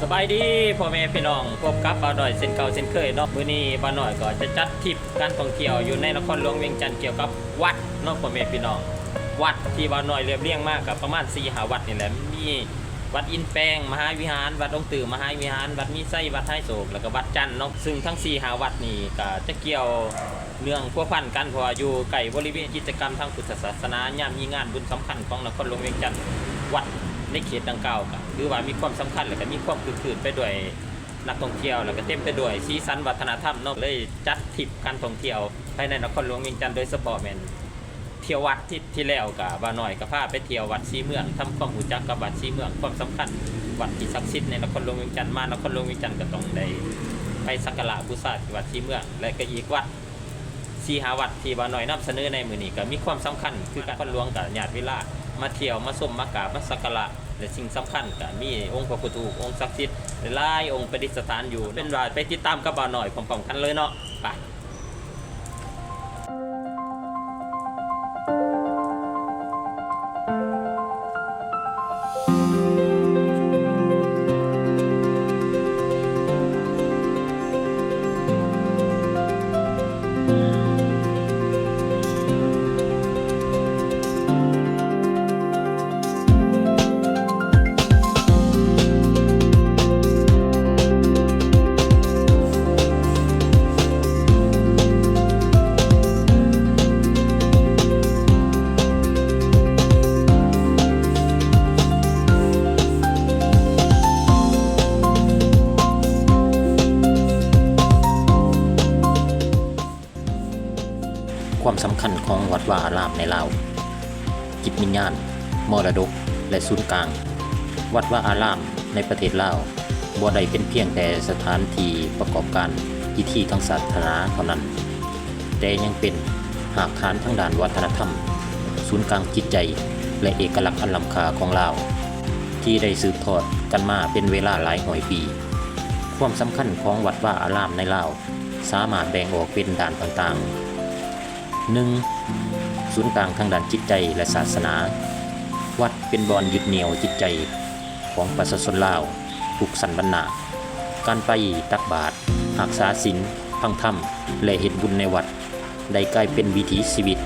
ສະບາຍດີພໍ່ແມ່ພີ່ນ້ອງ, ພົບກັບບ່າວນ້ອຍເຊັ່ນເກົ່າເຊັ່ນເຄີຍເນາະ. ມື້ນີ້ບ່າວນ້ອຍກໍຈະຈັດທຣິບການທ່ອງທ່ຽວຢູ່ໃນນະຄອນຫຼວງວຽງຈັນ ກ່ຽວກັບວັດເນາະ ພໍ່ແມ່ພີ່ນ້ອງ. ວັດທີ່ບ່າວນ້ອຍລຽບລຽງມາກໍປະມານສີ່ຫ້າວັດນີ້ແຫຼະ, ມີວັດອິນແປງມະຫາວິຫານ, ວັດອົງຕື້ມະຫາວິຫານ, ວັດມີໄຊ ວັດຫາຍໂສກ ແລ້ວກໍວັດຈັນເນາະ. ຊຶ່ງທັງສີ່ຫ້າວັດນີ້ກໍຈະກ່ຽວ ເນື່ອງພົວພັນກັນ ເພາະວ່າຢູ່ໃກ້ບໍລິເວນກິດຈະກຳທາງພຸດທະສາສະໜາ. ຍາມມີງານບຸນສຳຄັນຂອງນະຄອນຫຼວງວຽງຈັນ, ວັດໃນເຂດດັ່ງກ່າວກໍຖືວ່າມີຄວາມສຳຄັນ ແລະ ກໍມີຄວາມຄຶກຄື້ນໄປດ້ວຍນັກທ່ອງທ່ຽວ ແລ້ວກໍເຕັມໄປດ້ວຍສີສັນວັດທະນະທຳເນາະ. ເລີຍຈັດທຣິບການທ່ອງທ່ຽວພາຍໃນນະຄອນຫຼວງວຽງຈັນ, ໂດຍສະເພາະແມ່ນທ່ຽວວັດ. ທຣິບທີ່ແລ້ວກໍບ່າວນ້ອຍກໍພາໄປທ່ຽວວັດສີເມືອງ, ທຳຄວາມຮູ້ຈັກກັບວັດສີເມືອງ, ຄວາມສຳຄັນ ວັດທີ່ສັກສິດໃນນະຄອນຫຼວງວຽງຈັນ. ມານະຄອນຫຼວງວຽງຈັນກໍຕ້ອງໄດ້ໄປສັກກາລະບູຊາທີ່ວັດສີເມືອງ ແລະ ກໍອີກວັດ ສີ່ຫ້າວັດທີ່ບ່າວນ້ອຍນຳສະເໜີໃນມື້ນີ້ກໍມີຄວາມສຳຄັນຄືກັນ. ນະຄອນຫຼວງກໍຍາດເວລາມາທ່ຽວ, ມາຊົມ, ມາກາບ, ມາສັກກາລະ ແລະ ສິ່ງສຳຄັນກໍມີອົງພະພຸດທະຮູບອົງສັກສິດຫຼາຍໆອົງປະດິດສະຖານຢູ່. ເປັນວ່າໄປຕິດຕາມກັບບ່າວນ້ອຍພ້ອມໆກັນເລີຍເນາະ. ໄປ. ຄວາມສຳຄັນຂອງວັດວາອາລາມໃນລາວ. ຈິດວິນຍານ, ມໍລະດົກ ແລະ ສູນກາງ. ວັດວາອາລາມໃນປະເທດລາວ ບໍ່ໄດ້ເປັນພຽງແຕ່ສະຖານທີ່ປະກອບການພິທີທາງສາສະໜາເທົ່ານັ້ນ, ແຕ່ຍັງເປັນຮາກຖານທາງດ້ານວັດທະນະທຳ, ສູນກາງຈິດໃຈ ແລະ ເອກະລັກອັນລ້ຳຄ່າຂອງລາວ ທີ່ໄດ້ສືບທອດກັນມາເປັນເວລາຫຼາຍຮ້ອຍປີ. ຄວາມສຳຄັນຂອງວັດວາອາລາມໃນລາວ ສາມາດແບ່ງອອກເປັນດ້ານຕ່າງໆ. ໜຶ່ງ, ສູນກາງທາງດ້ານຈິດໃຈ ແລະ ສາສະໜາ. ວັດເປັນບ່ອນຍຶດໜ່ຽວຈິດໃຈຂອງປະຊາຊົນລາວທຸກຊັ້ນວັນນະ. ການໄປຕັກບາດ, ຮັກສາສິນ, ຟັງທຳ ແລະ ເຮັດບຸນໃນວັດ ໄດ້ກາຍເປັນວິຖີຊີວິດ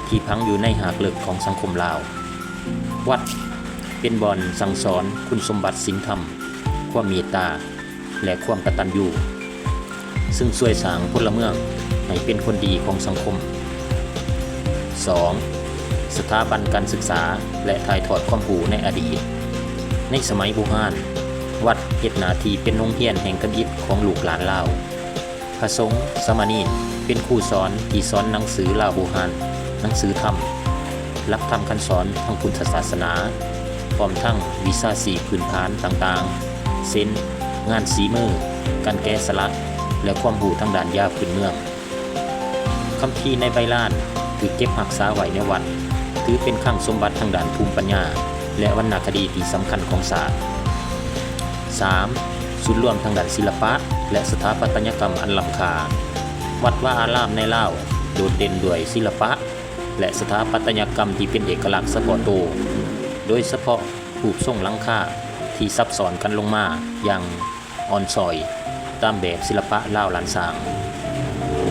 ທີ່ຝັງຢູ່ໃນຮາກເລິກຂອງສັງຄົມລາວ. ວັດເປັນບ່ອນສັ່ງສອນຄຸນສົມບັດສິນທຳ, ຄວາມເມດຕາ ແລະ ຄວາມກະຕັນຍູ, ຊຶ່ງຊ່ວຍສ້າງພົນລະເມືອງໃຫ້ເປັນຄົນດີຂອງສັງຄົມ. ສອງ, ສະຖາບັນການສຶກສາ ແລະ ຖ່າຍທອດຄວາມຮູ້ໃນອະດີດ. ໃນສະໄໝບູຮານ, ວັດເຮັດໜ້າທີ່ເປັນໂຮງຮຽນແຫ່ງທຳອິດຂອງລູກຫຼານລາວ. ພະສົງ, ສາມະເນນ ເປັນຄູສອນທີ່ສອນໜັງສືລາວບູຮານ, ໜັງສືທຳ, ຫຼັກທຳຄຳສອນທາງພຸດທະສາສະໜາ, ພ້ອມທັງວິຊາຊີບພື້ນຖານຕ່າງໆ ເຊັ່ນ ງານສີມື, ການແກະສະຫຼັກ ແລະ ຄວາມຮູ້ທາງດ້ານຢາພື້ນເມືອງ. ຄຳພີໃນໃບລານຖືກເກັບຮັກສາໄວ້ໃນວັດ, ຖືເປັນຄັງສົມບັດທາງດ້ານພູມປັນຍາ ແລະ ວັນນະຄະດີທີ່ສຳຄັນຂອງຊາດ. ສາມ, ສູນລວມທາງດ້ານສິລະປະ ແລະ ສະຖາປັດຕະຍະກຳອັນລ້ຳຄ່າ. ວັດວາອາລາມໃນລາວໂດດເດັ່ນດ້ວຍສິລະປະ ແລະ ສະຖາປັດຕະຍະກຳທີ່ເປັນເອກະລັກສະເພາະໂຕ, ໂດຍສະເພາະຮູບຊົງຫຼັງຄາທີ່ຊັບຊ້ອນກັນລົງມາຢ່າງອ່ອນຊ້ອຍ ຕາມແບບສິລະປະລາວລ້ານຊ້າງ.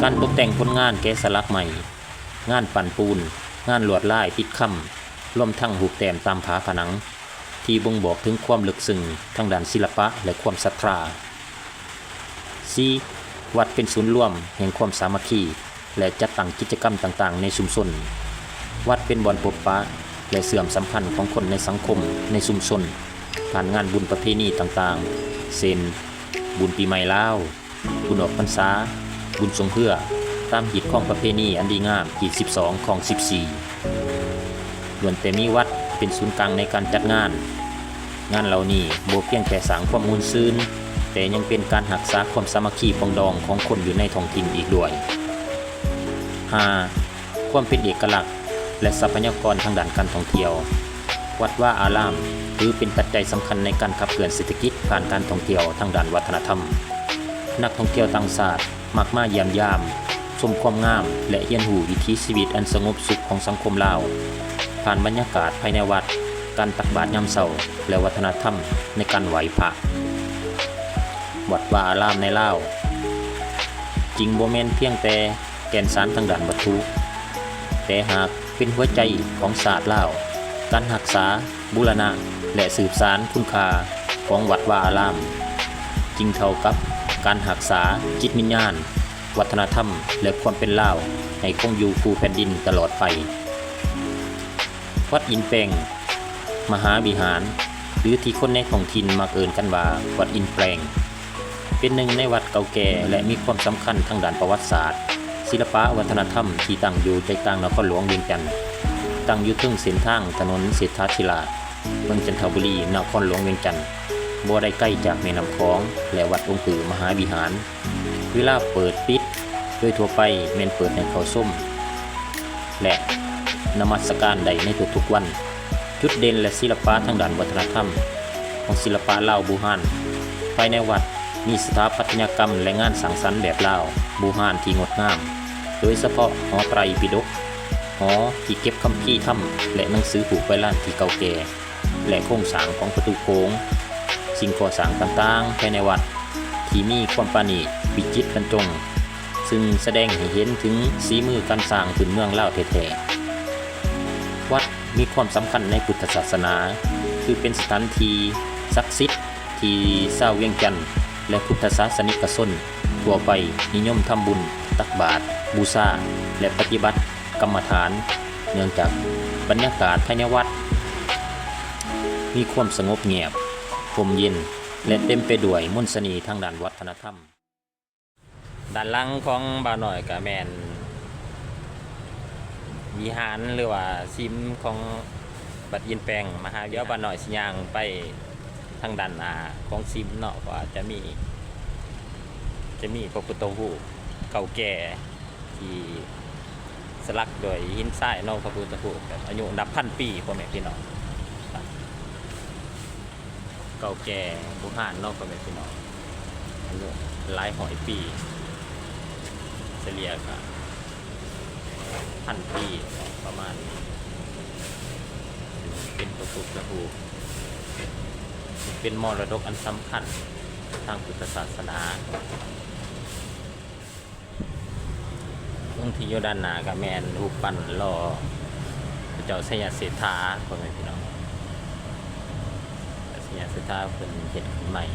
ການຕົບແຕ່ງຜົນງານແກະສະຫຼັກໄມ້, ງານປັ້ນປູນ, ງານລວດລາຍຕິດຄຳ, ລວມທັງຮູບແຕ້ມຕາມຝາຜະໜັງ ທີ່ບົ່ງບອກເຖິງຄວາມເລິກເຊິ່ງທາງດ້ານສິລະປະ ແລະ ຄວາມສັດທາ. ສີ່, ວັດເປັນສູນລວມແຫ່ງຄວາມສາມັກຄີ ແລະ ຈັດຕັ້ງກິດຈະກຳຕ່າງໆໃນຊຸມຊົນ. ວັດເປັນບ່ອນພົບປະ ແລະ ເຊື່ອມສຳພັນຂອງຄົນໃນສັງຄົມ, ໃນຊຸມຊົນ ຜ່ານງານບຸນປະເພນີຕ່າງໆ ເຊັ່ນ ບຸນປີໃໝ່ລາວ, ບຸນອອກພັນສາ, ບຸນຊ່ວງເຮືອ, ຕາມຮີດຄອງປະເພນີອັນດີງາມ ຮີດສິບສອງ ຄອງສິບສີ່ ລ້ວນແຕ່ມີວັດເປັນສູນກາງໃນການຈັດງານ. ງານເຫຼົ່ານີ້ບໍ່ພຽງແຕ່ສ້າງຄວາມມ່ວນຊື່ນ, ແຕ່ຍັງເປັນການຮັກສາຄວາມສາມັກຄີປອງດອງຂອງຄົນຢູ່ໃນທ້ອງຖິ່ນອີກດ້ວຍ. ຫ້າ, ຄວາມເປັນເອກະລັກ ແລະ ຊັບພະຍາກອນທາງດ້ານການທ່ອງທ່ຽວ. ວັດວາອາລາມຖືເປັນປັດໄຈສຳຄັນໃນການຂັບເຄື່ອນເສດຖະກິດຜ່ານການທ່ອງທ່ຽວທາງດ້ານວັດທະນະທຳ. ນັກທ່ອງທ່ຽວຕ່າງຊາດມັກມາຢ້ຽມຢາມ, ຊົມຄວາມງາມ ແລະ ຮຽນຮູ້ວິຖີຊີວິດອັນສະຫງົບສຸກຂອງສັງຄົມລາວ ຜ່ານບັນຍາກາດພາຍໃນວັດ, ການຕັກບາດຍາມເຊົ້າ ແລະ ວັດທະນະທຳໃນການໄຫວ້ພະ. ວັດວາອາລາມໃນລາວ ຈຶ່ງບໍ່ແມ່ນພຽງແຕ່ແກ່ນສານທາງດ້ານວັດຖຸ, ແຕ່ຫາກເປັນຫົວໃຈຂອງຊາດລາວ, ການຮັກສາ, ບູລະນະ ແລະ ສືບສານຄຸນຄ່າຂອງວັດວາອາລາມ ຈຶ່ງເທົ່າກັບການຮັກສາຈິດວິນຍານ, ວັດທະນະທຳ ແລະ ຄວາມເປັນລາວໃຫ້ຄົງຢູ່ຄູ່ແຜ່ນດິນຕະຫຼອດໄປ. ວັດອິນແປງ ມະຫາວິຫານ ຫຼື ທີ່ຄົນໃນທ້ອງຖິ່ນມັກເອີ້ນກັນວ່າວັດອິນແປງ ເປັນໜຶ່ງໃນວັດເກົ່າແກ່ ແລະ ມີຄວາມສຳຄັນທາງດ້ານປະຫວັດສາດ, ສິລະປະວັດທະນະທຳ ທີ່ຕັ້ງຢູ່ໃຈກາງນະຄອນຫຼວງວຽງຈັນ, ຕັ້ງຢູ່ເທິງເສັ້ນທາງຖະໜົນເສດຖາທິລາດ, ເມືອງຈັນທະບູລີ, ນະຄອນຫຼວງວຽງຈັນ, ບໍ່ໄດ້ໄກຈາກແມ່ນ້ຳຂອງ ແລະ ວັດອົງຕື້ມະຫາວິຫານ. ເວລາເປີດປິດໂດຍທົ່ວໄປແມ່ນເປີດໃຫ້ເຂົ້າຊົມ ແລະ ນະມັດສະການໄດ້ໃນທຸກໆວັນ. ຈຸດເດັ່ນ ແລະ ສິລະປະທາງດ້ານວັດທະນະທຳຂອງສິລະປະລາວບູຮານ ພາຍໃນວັດມີສະຖາປັດຕະຍະກຳ ແລະ ງານສ້າງສັນແບບລາວບູຮານທີ່ງົດງາມ, ໂດຍສະເພາະຫໍໄຕຣປິດົກ, ຫໍທີ່ເກັບຄຳພີທຳ ແລະ ໜັງສືຮູບໃບລານທີ່ເກົ່າແກ່ ແລະ ໂຄງສ້າງຂອງປະຕູໂຂງ, ສິ່ງກໍ່ສ້າງຕ່າງໆພາຍໃນວັດທີ່ມີຄວາມປານີດວິຈິດບັນຈົງ, ຊຶ່ງສະແດງໃຫ້ເຫັນເຖິງສີມືການສ້າງພື້ນເມືອງລາວແທ້ໆ. ວັດມີຄວາມສຳຄັນໃນພຸດທະສາສະໜາ, ຄືເປັນສະຖານທີ່ສັກສິດທີ່ຊາວວຽງຈັນ ແລະ ພຸດທະສາສະນິກະຊົນທົ່ວໄປນິຍົມທຳບຸນ, ຕັກບາດ, ບູຊາ ແລະ ປະຕິບັດກຳມະຖານ. ເນື່ອງຈາກບັນຍາກາດພາຍໃນວັດມີຄວາມສະຫງົບງຽບ, ຮົ່ມເຢັນ ແລະ ເຕັມໄປດ້ວຍມົນສະເໜ່ທາງດ້ານວັດທະນະທຳ. ດ້ານຫຼັງຂອງບ່າວນ້ອຍກະແມ່ນວິຫານ ຫຼືວ່າສິມຂອງວັດອິນແປງມະຫາວິຫານ. ດຽວບ່າວນ້ອຍຊິຍ່າງໄປທາງດ້ານໜ້າຂອງສິມເນາະ, ເພາະວ່າຈະມີ ຈະມີພະພຸດທະຮູບເກົ່າແກ່ ທີ່ສະຫຼັກດ້ວຍຫີນຊາຍເນາະ, ພະພຸດທະຮູບແບບອາຍຸນັບພັນປີ ພໍ່ແມ່ພີ່ນ້ອງ, ເກົ່າແກ່ບູຮານເນາະ ພໍ່ແມ່ພີ່ນ້ອງ, ອາຍຸຫຼາຍຮ້ອຍປີ ສະເລ່ຍກະພັນປີເນາະ ປະມານນີ້. ເປັນພະພຸດທະຮູບ ເປັນມໍລະດົກອັນສຳຄັນທາງພຸດທະສາສະໜາ. ອົງທີ່ຢູ່ດ້ານໜ້າກະແມ່ນຮູບປັ້ນຫຼໍ່ພະເຈົ້າໄຊຍະເສດຖາ ພໍ່ແມ່ພີ່ນ້ອງ, ໄຊຍະເສດຖາເພິ່ນເຮັດຂຶ້ນໃໝ່.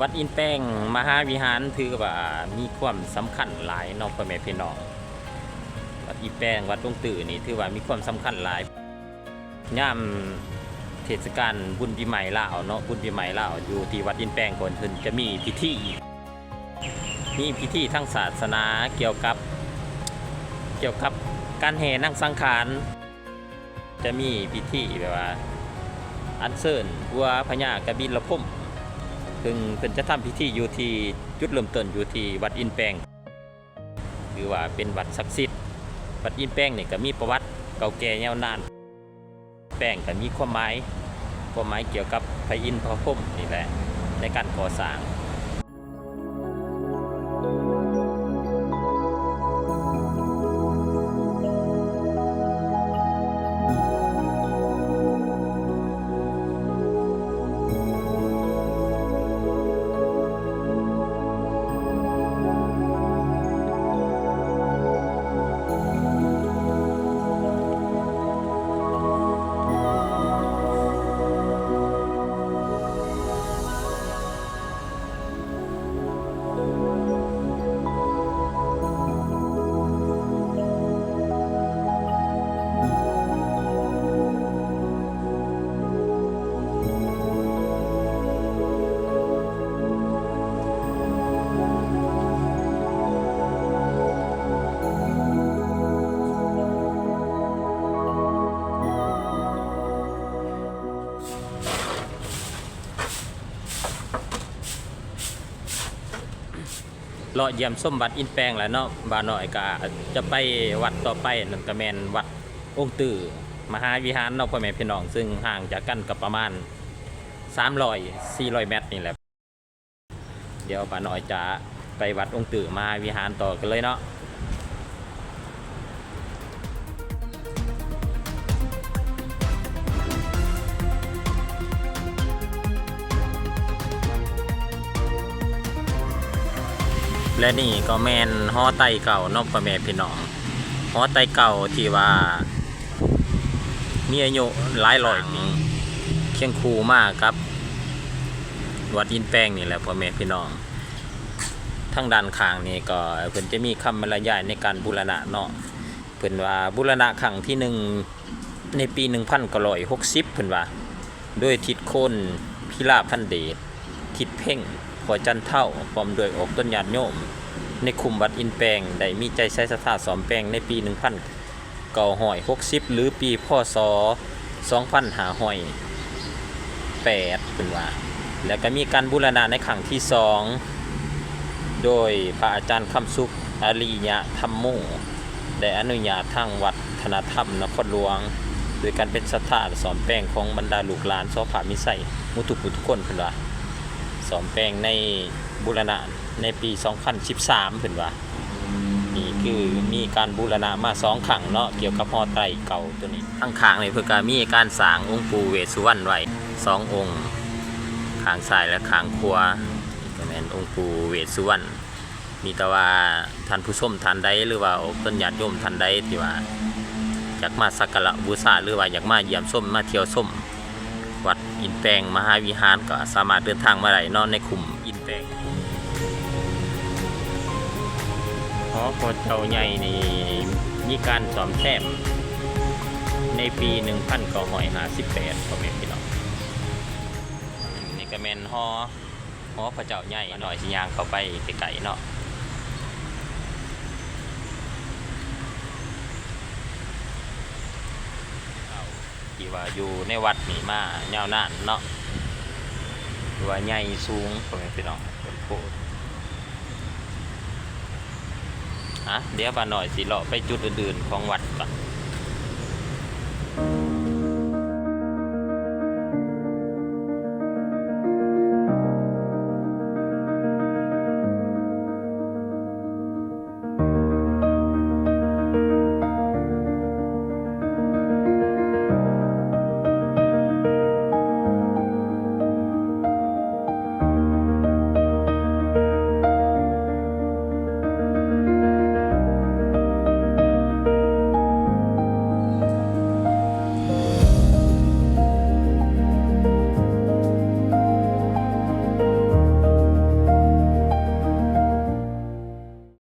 ວັດອິນແປງມະຫາວິຫານ ຖືວ່າມີຄວາມສຳຄັນຫຼາຍເນາະ ພໍ່ແມ່ພີ່ນ້ອງ. ວັດອິນແປງ ວັດຫຼົງຕື້ນີ້ ຖືວ່າມີຄວາມສຳຄັນຫຼາຍ. ຍາມເທດສະການບຸນປີໃໝ່ລາວເນາະ, ບຸນປີໃໝ່ລາວ ຢູ່ທີ່ວັດອິນແປງ ເພິ່ນ ເພິ່ນຈະມີພິທີ ມີພິທີທາງສາສະໜາກ່ຽວກັບ ກ່ຽວກັບການແຫ່ນາງສັງຂານ. ຈະມີພິທີແບບວ່າອັນເຊີນຫົວພະຍາກະບິນລະພົມ, ເຊິ່ງເພິ່ນຈະທຳພິທີຢູ່ທີ່ ຈຸດເລີ່ມຕົ້ນຢູ່ທີ່ວັດອິນແປງ ຖືວ່າເປັນວັດສັກສິດ. ວັດອິນແປງນີ້ກະມີປະຫວັດເກົ່າແກ່ຍາວນານ. ແປງກະມີຄວາມໝາຍ ຄວາມໝາຍກ່ຽວກັບພະອິນພະພົມນີ້ແຫຼະ ໃນການກໍ່ສ້າງ. ເ ເລາະຢ້ຽມຊົມວັດອິນແປງແລ້ວເນາະ, ບ່າວນ້ອຍກໍຈະໄປວັດຕໍ່ໄປ, ນັ້ນກໍແມ່ນວັດອົງຕື້ມະຫາວິຫານເນາະ ພໍ່ແມ່ພີ່ນ້ອງ, ຊຶ່ງຫ່າງຈາກກັນກໍປະມານສາມຮ້ອຍ ສີ່ຮ້ອຍແມັດນີ້ແຫຼະ. ດຽວບ່າວນ້ອຍຈະໄປວັດອົງຕື້ມະຫາວິຫານຕໍ່ກັນເລີຍເນາະ. ແລະນີ້ກໍແມ່ນຫໍໄຕ້ເກົ່າເນາະ ພໍ່ແມ່ພີ່ນ້ອງ, ຫໍໄຕ້ເກົ່າທີ່ວ່າມີອາຍຸຫຼາຍຮ້ອຍປີ ຄຽງຄູ່ມາກັບວັດອິນແປງນີ້ແຫຼະ ພໍ່ແມ່ພີ່ນ້ອງ. ທາງດ້ານຂ້າງນີ້ກໍເພິ່ນຈະມີຄຳບັນລະຍາຍໃນການບູລະນະເນາະ. ເພິ່ນວ່າບູລະນະຄັ້ງທີໜຶ່ງໃນປີໜຶ່ງພັນເກົ້າຮ້ອຍຫົກສິບ ເພິ່ນວ່າ ໂດຍທິດໂຄນ ພິລາພັນເດດ, ທິດເພັງ ພໍ່ຈັນເທົາ ພ້ອມດ້ວຍອອກຕົນຍາດໂຍມໃນຄຸ້ມວັດອິນແປງ ໄດ້ມີໃຈໃສສັດທາສ້ອມແປງໃນປີໜຶ່ງພັນເກົ້າຮ້ອຍຫົກສິບ ຫຼື ປີ ພ.ສ. ສອງພັນຫ້າຮ້ອຍແປດ ເພິ່ນວ່າ, ແລ້ວກໍມີການບູລະນະໃນຄັ້ງທີສອງ ໂດຍພະອາຈານຄຳສຸກ ອະລິຍະທຳໂມ ໄດ້ອະນຸຍາດທາງວັດທະນະທຳນະຄອນຫຼວງ ໂດຍການເປັນສັດທາສ້ອມແປງຂອງບັນດາລູກຫຼານ ສ.ພາ ມີໄຊ ໝົດທຸກຜູ້ທຸກຄົນ ເພິ່ນວ່າ ສ້ອມແປງໃນ ບູລະນະໃນປີສອງພັນສິບສາມ ເພິ່ນວ່າ. ນີ້ຄືມີການບູລະນະມາສອງຄັ້ງເນາະ ກ່ຽວກັບຫໍໄຕ້ເກົ່າໂຕນີ້. ທາງຂ້າງນີ້ເພິ່ນກໍມີການສ້າງອົງປູ່ເວດສຸວັນໄວ້ສອງອົງ ຂ້າງຊ້າຍ ແລະ ຂ້າງຂວາ, ນີ້ກໍແມ່ນອົງປູ່ເວດສຸວັນ. ມີແຕ່ວ່າທ່ານຜູ້ຊົມທ່ານໃດ ຫຼືວ່າອອກຕົນຍາດໂຍມທ່ານໃດທີ່ວ່າຢາກມາສັກກາລະບູຊາ ຫຼືວ່າຢາກມາຢ້ຽມຊົມ ມາທ່ຽວຊົມວັດອິນແປງມະຫາວິຫານ ກໍສາມາດເດີນທາງມາໄດ້ເນາະ ໃນຄຸ້ມອິນແປງ. ຫໍພໍ່ເຈົ້າໃຫຍ່ນີ້ມີການສ້ອມແຊມໃນປີໜຶ່ງພັນເກົ້າຮ້ອຍຫ້າສິບແປດ ພໍ່ແມ່ພີ່ນ້ອງ. ນີ້ກໍແມ່ນຫໍ ຫໍພະເຈົ້າໃຫຍ່, ໜ້ອຍຊິຍ່າງເຂົ້າໄປໃກ້ໆເນາະ. ທີ່ວ່າຢູ່ໃນວັດນີ້ມາຍາວນານເນາະ, ຖືວ່າໃຫຍ່ສູງ ພໍ່ແມ່ພີ່ນ້ອງ. ຕົ້ນໂພ ອ່ະ ດຽວປ້ານ້ອຍຊິເລາະໄປຈຸດອື່ນໆຂອງວັດກ່ອນ.